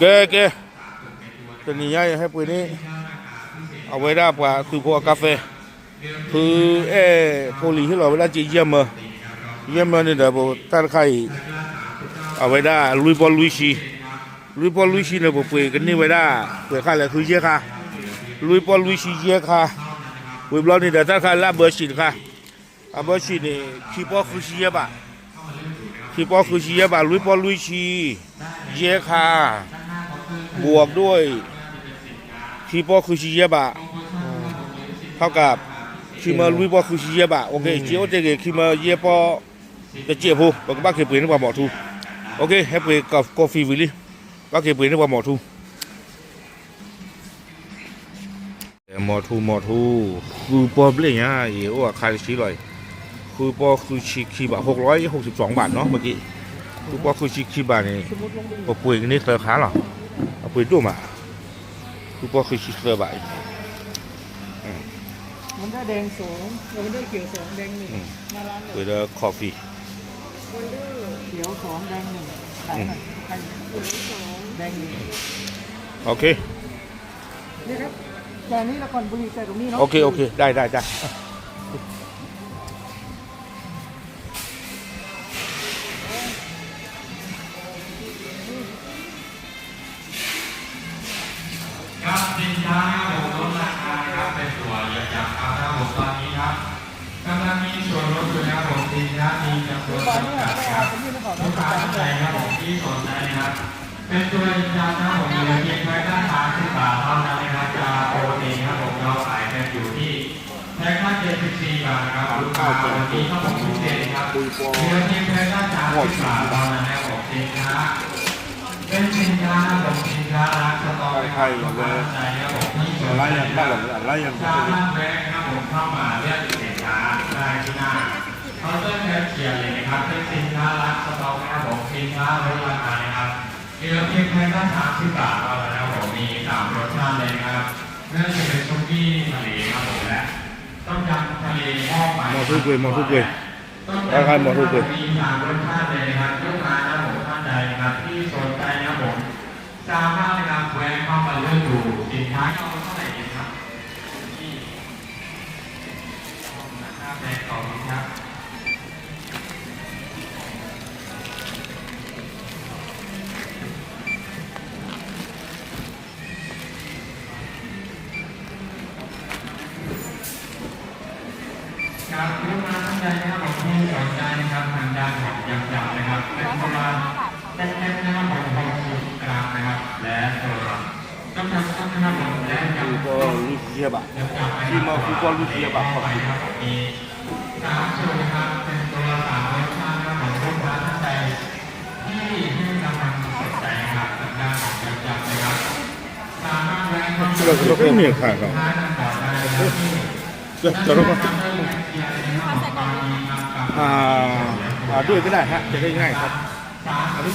ကဲ ကဲ, တနံၤညါယဟဲပှ့ၤန့ၢ် အဝဲဒၣ်ပှၤသုးဖိအကါဖဲ ဖုအဲၣ်ဖိလံၤဟ့ၣ်လီၤဝဲဒၣ်က့ယဲၢ်မၢ, ယဲၢ်မၢန့ၣ်ဒီး ပတၢ်တခါအံၤ အဝဲဒၣ်လွံၢ်ပီၢ်လွံၢ်ဆံ, လွံၢ်ပီၢ်လွံၢ်ဆံန့ၣ် ပပှ့ၤကန့ၢ်ဝဲဒၣ် ပှဲၤခါလဲၣ် ဃုယဲၢ်ခါ, လွံၢ်ပီၢ်လွံၢ်ဆံယဲၢ်ခါ, ဝံၤဘျီန့ၣ်ဒီး တၢ်တခါလၢအဘၢၣ်စံၣ်တခါ အဘၢၣ်စံၣ်န့ၣ် ခံပီၢ်ဃုဆံယဲၢ်ဘး, ခံပီၢ်ဃုဆံယဲၢ်ဘး လွံၢ်ပီၢ်လွံၢ်ဆံ ယဲၢ်ခါ, ဘှီးဒိၣ်အံၤ ခံပီၢ်ဃုဆံယဲၢ်ဘး, ထီၣ်ကး ခံမၢလွံၢ်ပီၢ်ဃုဆံယဲၢ်ဘး, က့အိၣ်တ့ၢ်ဂ့ၤ ခံမၢယဲၢ်ပီၢ်တစဲးဖိ ပကဘၣ်က့ၤပှ့ၤန့ၢ်ပှၤမီၤထူ, ဟဲပှ့ၤ coffee ဝံၤလံ, ဘၣ်က့ၤပှ့ၤန့ၢ်ပှၤမီၤထူ မီၤထူ မီၤထူ, ဃုပီၢ်ဘျဲၣ်ညါအံၤ အိၣ်အခါတဆံလီၤအံၤ, ဃုပီၢ်ဃုဆံခံဘး ဟိးကလီဟိးစံးပျီဘးနီၤ မ့ၢ်က့, ဃုပီၢ်ဃုဆံခံဘးန့ၣ် ပပှ့ၤကန့ၢ်သၢခါလီၤ, အပှ့ၤဒိၣ်မး, ဃုပီၢ်ဃုဆံသၢဘးအံၤ, ပှ့ၤဒီး coffee, โอเค โอเค ได้ ได้ ได้ ครับ สินค้านะครับผม ลดราคานะครับ เป็นตั๋วยาจับครับ นะครับผม ตอนนี้ครับ กำลังมีส่วนลดอยู่นะครับผม สินค้ามีจำนวนจำกัดครับ ลูกค้าท่านใดครับผม ที่สนใจนะครับ เป็นตั๋วยาจับนะครับผม เหลือเพียงแพ็คละสามสิบบาทเท่านั้นนะครับ จะโปรตีนครับผม เราขายกันอยู่ที่แพ็คละเจ็ดสิบสี่บาทนะครับ ลูกค้าวันนี้ครับผม พิเศษครับ เหลือเพียงแพ็คละสามสิบบาทเท่านั้นนะครับผม สินค้า เป็นสินค้าครับผม สินค้าล้างสต็อกนะครับ ลูกค้าท่านใดครับผม ที่สนใจนะครับ สามารถแวะครับผม เข้ามาเลือกสินค้าได้ที่หน้าเคาน์เตอร์แคชเชียร์เลยนะครับ เป็นสินค้าล้างสต็อกนะครับผม สินค้าลดราคานะครับ เหลือเพียงแพ็คละสามสิบบาทเท่านั้นนะครับผม มีสามรสชาติเลยนะครับ ไม่ว่าจะเป็นซุกี้ทะเลครับผม และต้มยำทะเลหม้อไฟ မီၤထူပှ့ၤ မီၤထူပှ့ၤ ต้มยำ မီၤထူပှ့ၤ มีสามรสชาติเลยนะครับ ลูกค้าครับผม ท่านใดนะครับ ที่สนใจนะครับผม สามารถนะครับ แวะเข้ามาเลือกดูสินค้า เอาเท่าไหร่ดีครับ ที่ราคาแพงกว่านี้ครับ ครับ ลูกค้าท่านใดนะครับผม ที่สนใจนะครับ ทางด้านของยำยำนะครับ เป็นตัวเล็กๆนะครับผม หกสิบกรัมนะครับ และตัวต้มยำกุ้งนะครับผม และยำ ဃုပီၢ်လွံၢ်ဆံယဲၢ်ဘး, ယำยำนะครับ ခံမၢဃုပီၢ်လွံၢ်ဆံယဲၢ်ဘး ขอบคุณ ครับผม มีสามสูตรนะครับ เป็นตัวสามรสชาตินะครับผม ลูกค้าท่านใดที่ให้กำลังสนใจนะครับ ทางด้านของยำยำนะครับ สามารถแวะเข้ามาดูสินค้ากันก่อนได้นะครับที่ เดี๋ยวเดี๋ยวเราก็ อ่า อ่า ด้วยก็ได้ฮะ จะได้ง่ายครับ อันนี้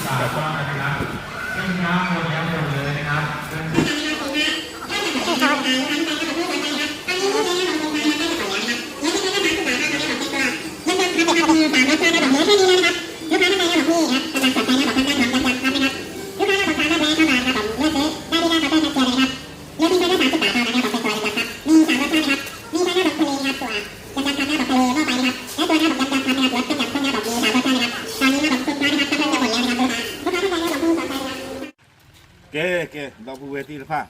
ကဲ ကဲ ဒီပုၢ်ဝဲၢ်သ့ၣ်တဖၣ်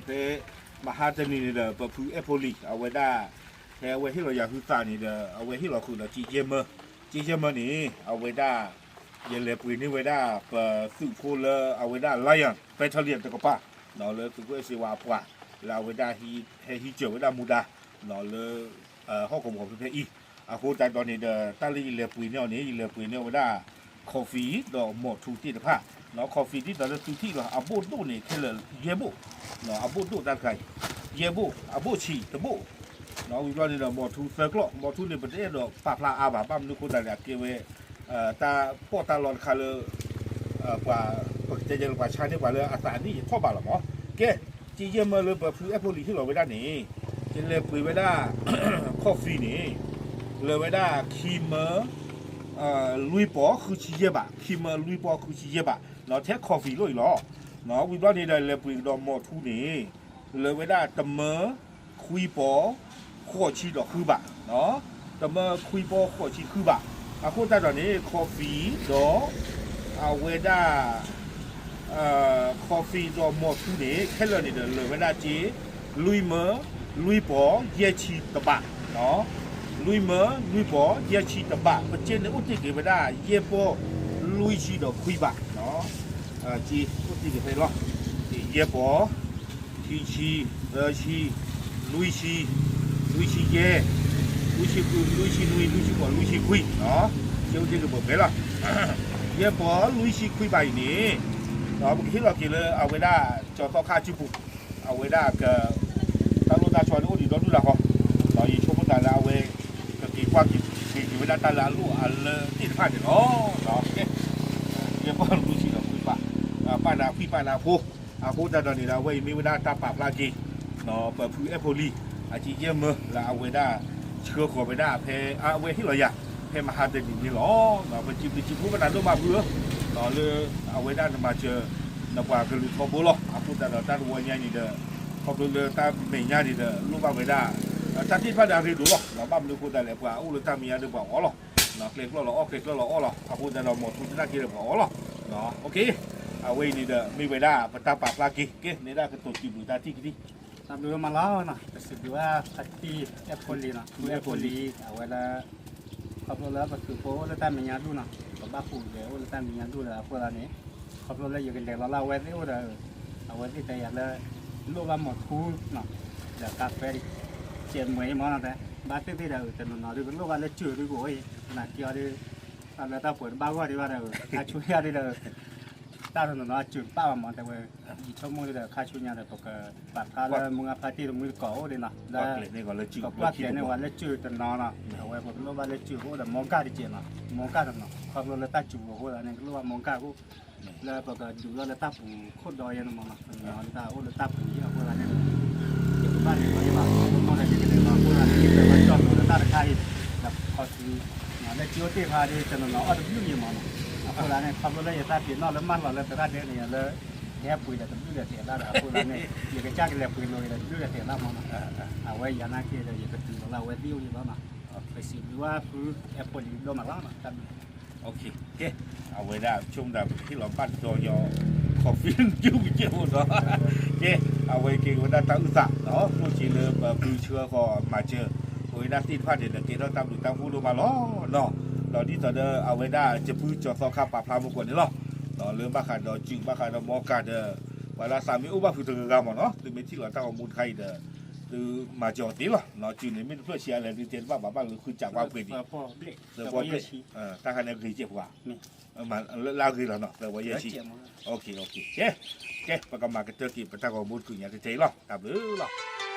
ဖဲမဟါတနံၤန့ၣ်ဒီး ပဖုအဲၣ်ဖိလံၤ အဝဲဒၣ် ဖဲအဝဲဟ့ၣ်လီၤယၤဟုသးန့ၣ်ဒီး အဝဲဟ့ၣ်လီၤဃုာ်ဒီး က့ယဲၢ်မၢ, က့ယဲၢ်မၢန့ၣ် အဝဲဒၣ် ယလဲၤပှ့ၤန့ၢ်ဝဲဒၣ် ပသုးဖိလၢအဝဲဒၣ် Lion Battalion တကပၤ လၢသုးခိၣ်အဲၣ်စ့ဝါအပှၤ လၢအဝဲဒၣ် ဟဲဟံးစၢၤဝဲဒၣ်မူဒါ လၢ ဟီၣ်ကဝီၤဖဲဖဲအံၤ, အဃိသတးဒီးန့ၣ်ဒီး တၢ်လၢယလဲၤပှ့ၤန့ၢ်အီၤန့ၣ် ယလဲၤပှ့ၤန့ၢ်ဝဲဒၣ် coffee ဒီးမီၤထူသ့ၣ်တဖၣ်, coffee ဒ်သိးလၢသုထံၣ်လီၤ အဘိၣ်ဒိၣ်န့ၣ် ခဲလၢာ်ယဲၢ်ဘိၣ်, အဘိၣ်ဒိၣ်တၢ်တခါအံၤ ယဲၢ်ဘိၣ်, အဘိၣ်ဆံးတဘိၣ်, ဝံၤဘျီန့ၣ်ဒီး မီၤထူသၢကျီၢ်, မီၤထူန့ၣ် ပတအဲၣ်ဒိးပာ်ဖျါအါဘၣ်, ဘၣ်မနုၤအဃိသတးန့ၣ် အကဲဝဲ တၢ်ပီးတၢ်လီတခါလၢ ပှၤ ပကတဲယဲလၢပှၤဆါန့ၢ်ပှၤလၢအသးနံၣ်ယထီၣ်ဘးလီၤမး. ကဲ, က့ယဲၢ်မၢလၢပဖုအဲၣ်ဖိလံၤဟ့ၣ်လီၤဝဲဒၣ်န့ၣ် ယလဲၤပှ့ၤဝဲဒၣ် coffee န့ၣ် လၢဝဲဒၣ်ခံမၢ လွံၢ်ပီၢ်ဃုဆံယဲၢ်ဘး, ခံမၢလွံၢ်ပီၢ်ဃုဆံယဲၢ်ဘး, ထဲ coffee လိၣ်အံၤလီၤ. ဝံၤဘျီန့ၣ်ဒီး လဲၤပှ့ၤကဒီးမီၢ်ထူန့ၣ် လၢာ်ဝဲဒၣ်တမၢခွံပီၤ ဃိးဆံဒီးဃုဘး, တမၢခွံပီၤဃိးဆံဃုဘး. အဃိသတးဒီးန့ၣ် coffee ဒီး အဝဲဒၣ် coffee ဒီးမီၢ်ထူန့ၣ် ခဲလၢာ်န့ၣ်ဒီး လၢာ်ဝဲဒၣ်စ့ လွံၢ်မၢ လွံၢ်ပီၤ ယဲၢ်ဆံတဘး, လွံၢ်မၢ လွံၢ်ပီၤ ယဲၢ်ဆံတဘး. ပစ့န့ၣ်အိၣ်တ့ၢ်က့ၤဝဲဒၣ် ယဲၢ်ပီၤ လွံၢ်ဆံဒီးခွံဘး, စ့အိၣ်တ့ၢ်က့ၤဖဲလီၤ. ယဲၢ်ပီၤ ခံဆံ သၢဆံ လွံၢ်ဆံ လွံၢ်ဆံယဲၢ် လွံၢ်ဆံဃု လွံၢ်ဆံနွံ လွံၢ်ဆံဃိး လွံၢ်ဆံခွံ, စ့အိၣ်တ့ၢ်က့ၤပှဲၤပှဲၤလီၤ. ယဲၢ်ပီၤလွံၢ်ဆံခွံဘးအံၤန့ၣ် ပကဟ့ၣ်လီၤက့ၤလၢအဝဲဒၣ် ကၠီၤသီခါစုပူၤ, အဝဲဒၣ်က တၢ်လိၣ်တၢ်ဆီန့ၣ်အိၣ်ဒံးဒီဒူၣ်လၢဃီ, ဒီးယဆိကမိၣ်သးလၢအဝဲ ကက့ၤကွၢ်က့ၤက့ၤဝဲဒၣ်တၢ်လၢအလိၣ်အလၢသ့ၣ်တဖၣ်န့ၣ်လီၤ. ယဲၢ်ပီၤလွံၢ်ဆံဒီးခွံဘး, ပာ်နၤခွံပာ်နၤဖိ, အဃိသတးဒီးန့ၣ်ဒီး အဝဲအံၤမ့ၢ်ဝဲဒၣ်တၢ်ပာ်ဖျါက့ၤ ပဖုအဲၣ်ဖိလံၤ အစ့ယဲၢ်မၢလၢအဝဲဒၣ် ဆှၢဃီၤဝဲဒၣ်ဖဲ အဝဲဟ့ၣ်လီၤယၤ ဖဲမဟါတနံၤန့ၣ်လီၤ. ပစံးဘျုးစံးဖှိၣ်ပနၤဒိၣ်မးဖုဧၢ, လၢအဝဲဒၣ်နမၤစၢၤ နပှၤကလုာ်ထီဘိလီၤ. အဃိသတးဒီးတၢ်တဝီညါန့ၣ်ဒီး ခီဖျိလၢတၢ်မဲာ်ညါန့ၣ်ဒီး လိၣ်ဘၣ်ဝဲဒၣ် တၢ်သ့ၣ်တဖၣ်ဒီးအရ့ဒိၣ်လီၤ. ဘၣ်မနုၤအဃိသတးလဲၣ် ပှၤအိၣ်လၢတၢ်မဲာ်ညါဒီးပှၤအီၣ်လီၤ. ကျဲကျီၢ်လီၤအီၣ် ကျဲကျီၢ်လီၤအီၣ်လီၤ. အဃိသတးဒီး မီၢ်ထူတနာ်က့ၤဒီးပှၤအီၣ်လီၤ. အဝဲအံၤန့ၣ်ဒီး မ့ၢ်ဝဲဒၣ်ပတၢ်ပာ်ဖျါက့ၤ ကဲ နဲဒၣ်ကတိၤစံးဘျုးတၢ်ထံၣ်ကသံၣ် တၢ်ဘျုးဒိၣ်မးလီၤ. ပစံးဘျုးဘၣ်ဖါတံၢ်အဲၣ်ဖိလံၤနီၤ ဖုအဲၣ်ဖိလံၤ အဝဲလၢ ခီဖျိလၢပသုးဖိအိၣ်လၢတၢ်မဲာ်ညါဒူၣ်နီၤ ပဘၣ်ဟူးဂဲၤအိၣ်လၢတၢ်မဲာ်ညါဒူၣ်ဒီးအဃိသတးန့ၣ် ခီဖျိလၢယကလဲၤလီၤလၢအဝဲသ့ၣ်အိၣ်ဒီး အဝဲသ့ၣ်တဲယၤလၢ လိၣ်ဘၣ်မီၢ်ထူနီၤ ဒီးကါဖဲ စဲးမွဲအံၤမ့ၢ်နီၤ ဘၣ်သ့ၣ်သ့ၣ်ဒီး တနီၤနီၤဒုးကလိၣ်ဘၣ်လၢစၢၤဒုးကအိၣ်အံၤ သနာ်က့အီၤဒုး တၢ်လၢတၢ်ပှဲၤတဘၣ်ဂီၢ်ဒံးဘၣ်ဒီး ခါဆူညါဒုးဒီး တၢ်တနီၤနီၤအစၢၤတဘၣ်ဘၣ်မး တဲဝဲ ယဆိကမိၣ်ဒ်ဒီး ခါဆူညါဒီး ပကပာ်ဖျါလၢမုၢ်ဂၢ်ဖါတံၢ်တမှံတကိးအိၣ်ဒံးနီၤ လၢ ကကွၢ်ကျဲၤန့ၢ်ဝဲလၢစၢၤတနီၤနီၤ အဝဲပကလိၣ်ဘၣ်လၢစၢၤအိၣ်ဒီး မီကၢ်တစဲးနီၤ မီကၢ်တနီၤ ခီဖျိလၢတၢ်စူၤအဃိသတးန့ၣ် ကလိၣ်ဘၣ်မီကၢ်အဃိ လၢပကဒုးထီၣ်လၢတၢ်ပူၤခိၣ်ဒီယဲန့ၣ်မးနီၤ ပမ့ၢ်အီၤလၢတၢ်အိၣ်လၢတၢ်ပူၤအံၤအဃိသတးန့ၣ် ယကဘၣ်လဲၤလီၤယဘၣ် မ့ၢ်လၢယကလဲၤလီၤအဃိသတးန့ၣ် ယကဘၣ်ကၠီၣ်သူးလၢတၢ်တခါအံၤ ဒီးခီဆူ လၢကၠိတ့ၢ်ဖါဒ်တနီၤနီၤအီၣ်တဘျုးယံၤမးနီၤ အဃိသတးန့ၣ် ခီဖျိလၢယသးပ့ၤနီၣ်လၢမၢလီၤလၢသရၣ်ဒဲန့ၣ် လၢ ယဟဲပှ့ၤဒီးတဘျုးဒီးထဲးလၢဒီး အဃိသတးန့ၣ် ယကစၢ်ကလဲၤပှ့ၤလိာ်က့ၤဒီးတဘျုးဒီးထဲးလၢမးနီၤ အဝဲယၤနာ်က့ဒီး ယကတုၤလီၤလၢအဝဲသ့ၣ်အိၣ်ယံၤလီၤနီၤ ပစံးဘျုးဘၣ်ဖုအဲၣ်ဖိလံၤဒိၣ်မးလီၤ တၢ်ဘျုး ကဲ အဝဲဒၣ်ဆိကမိၣ်သး ပကဟ့ၣ်လီၤဘၣ်တဒီးညီ coffee ယူၢ်ကစၢၢ်ဖိဒီး ကဲ အဝဲက့ၤဝဲဒၣ်တၢ်အုၣ်သး ကျိၣ်စ့လၢပဖုဆှၢဃီၤမၤစၢၤ ပဝဲဒၣ်သ့ၣ်တဖၣ်န့ၣ်ဒီး ကဲထီၣ်တၢ်ဘျုးတၢ်ဖှိၣ်ဒိၣ်မးလီၤနီၤ ဒီးဒ်သိးဒီး အဝဲဒၣ်တဖုကၠီၤသီခါပာ်ဖျါမူကီၢ်န့ၣ်လီၤ လၢဘၣ်ဃးဒီးစူၣ် ဘၣ်ဃးဒီးမီကၤဒီး ပှၤလၢသးမ့ၢ်အိၣ်ဘၣ်ဖုတဂၤဂၤမးနီၤ သုမ့ၢ်ထံၣ်လီၤတၢ်ဂီၤမူတခါအံၤဒီး သုမၤစၢၤအီၤသ့လီၤ စူၣ်န့ၣ်မ့ၢ်တဖျၢၣ်ဆံးအါလဲၣ် သုတဲတဘၣ်ဘၣ်ဘၣ်လၢဃုစးပှၢ်ပှဲၤဒံး သၢပီၢ်ဘျဲၣ် တၢ်ခါန့ၣ်ဂ့ၤစဲးပှၤ လၢအဂ့ၤလီၤနီၤ သၢပီၢ်ယဲၢ်ဆံ ကဲ ကဲ ပကမၤကတၢၢ်က့ၤ ပတၢ်ဂီၤမူတကုာ်ညါတတဲအံၤလီၤ တၢ်ဘျုးလီၤ